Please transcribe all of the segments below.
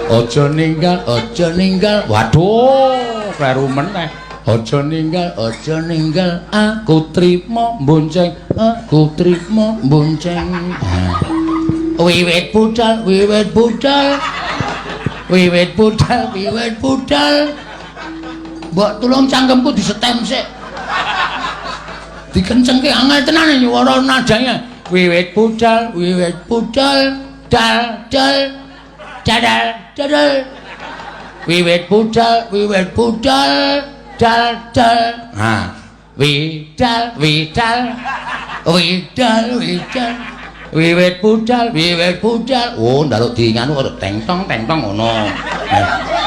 Aja ninggal, aja ninggal. Waduh, kleru meneh. Aja ninggal, aja ninggal, aku trimo bonceng, aku trimo bonceng. Wiwit budal, wiwit budal. Wiwit budal, wiwit budal. Mbok tulung cangkemku disetem sik. Dikencengke angel tenan nyuwara nadanya. Wiwit budal, wiwit budal, dal dal dadal dadal. Wiwit budal, wiwit budal, dal dal. Ha. Widal, widal. Widal, widal. Wiwit budal, wiwit budal. Oh, njaluk di nganu kok teng-tong teng-tong ngono.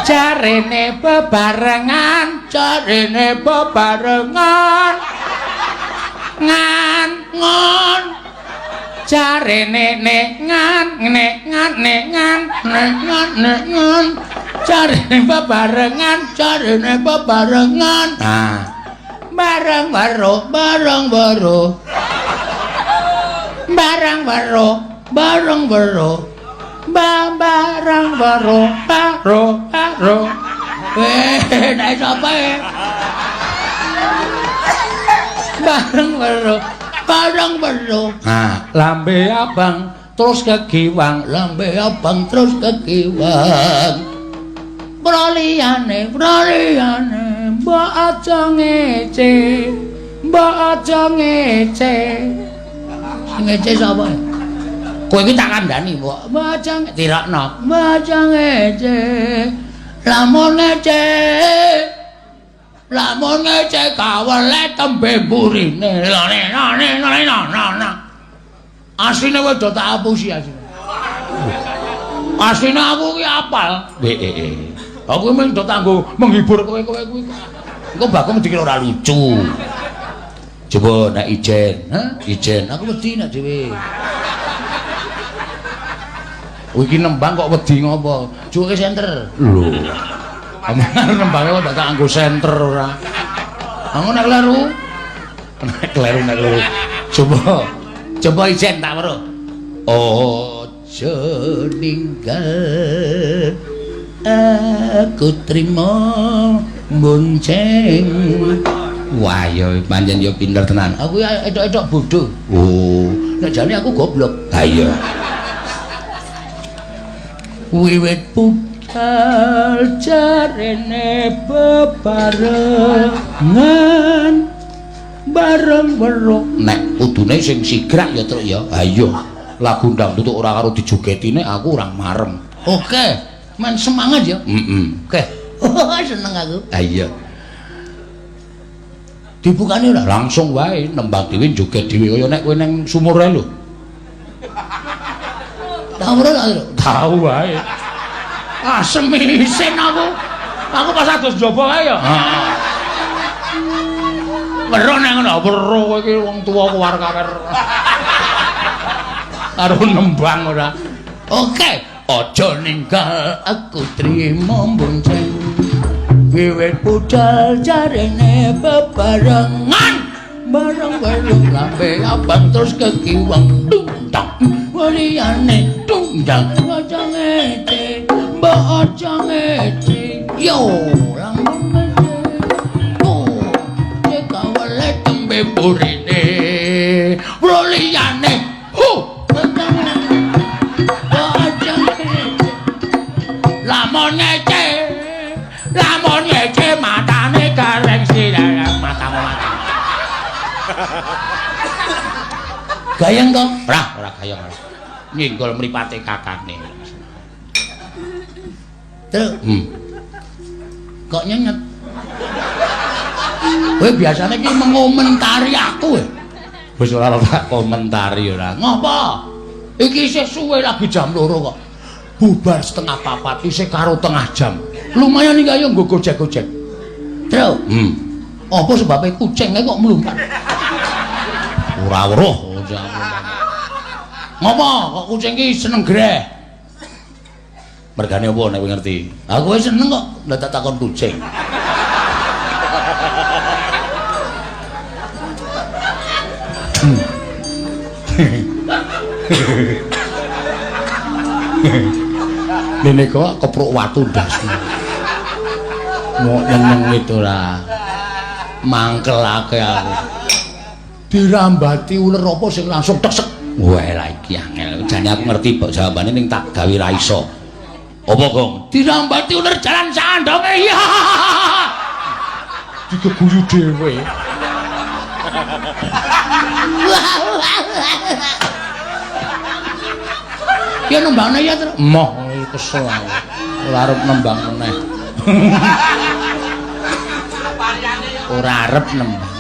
Jarene bebarengan, jarene bebarengan. Ngan, ngon. Jarene nek ngan, nek ngan, nek ngan, nek ngan, nek ngan. Jarene bebarengan, jarene bebarengan. Nah. Bareng weruh, bareng weruh. Barang weruh, bareng weruh. Barang weruh, baro, baro. Nek sapa e? Bareng weruh, bareng weruh. Nah, lambe abang terus kegiwang, lambe abang terus kegiwang. Proliyane, proliyane, mbok aja ngece. Mbok aja ngece. Sing ngece sapa? Kowe iki tak kandhani, mbok aja tirakno. Mbok aja ngece. Lamun ngece. Lamun ngece kawele tembe mburine. Lane lane lane lane. Asline wis do tak apusi asline. Asline aku ki apal. Aku mung do tanggo menghibur kowe-kowe kuwi. Engko Bagong dikira ora lucu. Coba nek ijen, ha? Ijen, aku wedi nek dhewe. Iki nembang kok wedi ngopo? Cuweke senter. Lho. Aman nembange kok tak anggo senter ora. Aku nek kleru. Nek kleru, nek kleru. Coba. Coba ijen tak weruh. Aja ninggal aku trimo bonceng. Wah, ya pancen ya pinter tenan. Aku ya etok-etok bodho. Oh, nek jane aku goblok. Ha iya. Wiwit budal jarene bebarengan bareng weruh. Nek kudune sing sigrak ya, Truk ya. Ha iya. Lagu dangdut ora karo dijogetine aku ora marem. Oke, men semangat ya. Heeh. Oke. Seneng aku. Ha iya. Dibukane ora? Langsung wae nembang dhewe joget dhewe kaya nek kowe nang sumur ae lho. Tau ora ta? Tau wae. Asem isin aku. Aku pas adus njaba kae ya. Heeh. Weruh nek ngono, weruh kowe iki wong tuwa kuwar-kawer. Karo nembang ora. Oke, aja ninggal aku trimo bonceng. Wiwit budal jarene bebarengan bareng weruh lambe abang terus kekiwang tungtang waliyane tungdang aja ngece mbok aja ngece yo lamun ngece oh kawele tembe burine broliyane hu aja ngece lamun ngece lamun ngece matane gareng sirang matamu mata. Gayeng to? Ora, ora gayeng ora. Nyenggol mripate kakane. Truk. Kok nyenyet? Kowe biasane iki mengomentari aku. Wis ora tak komentari ora. Ngopo? Iki isih suwe lagi jam 2 kok. Bubar 3:30 isih karo tengah jam. Lumayan iki ayo nggo gojek-gojek. Truk. Apa sebabe kucinge kok mlumpat? Ora weruh. Ngopo kok kucing ki seneng greh? Mergane apa nek kowe ngerti? Aku wis seneng kok ndak tak takon kucing. Dene kok kepruk watu ndasmu. Mok nyeneng itu lah. Mangkelake aku. Dirambati uler apa sing langsung tesek. Wah, lah iki angel. Jane aku ngerti kok jawabane ning tak gawe ra iso. Apa, Gong? Dirambati uler jalan sandonge. Ya. Digeguyu dhewe. Ya nembangane ya, Tru. Moh, kesel aku. Ora arep nembang meneh. Ora arep nembang.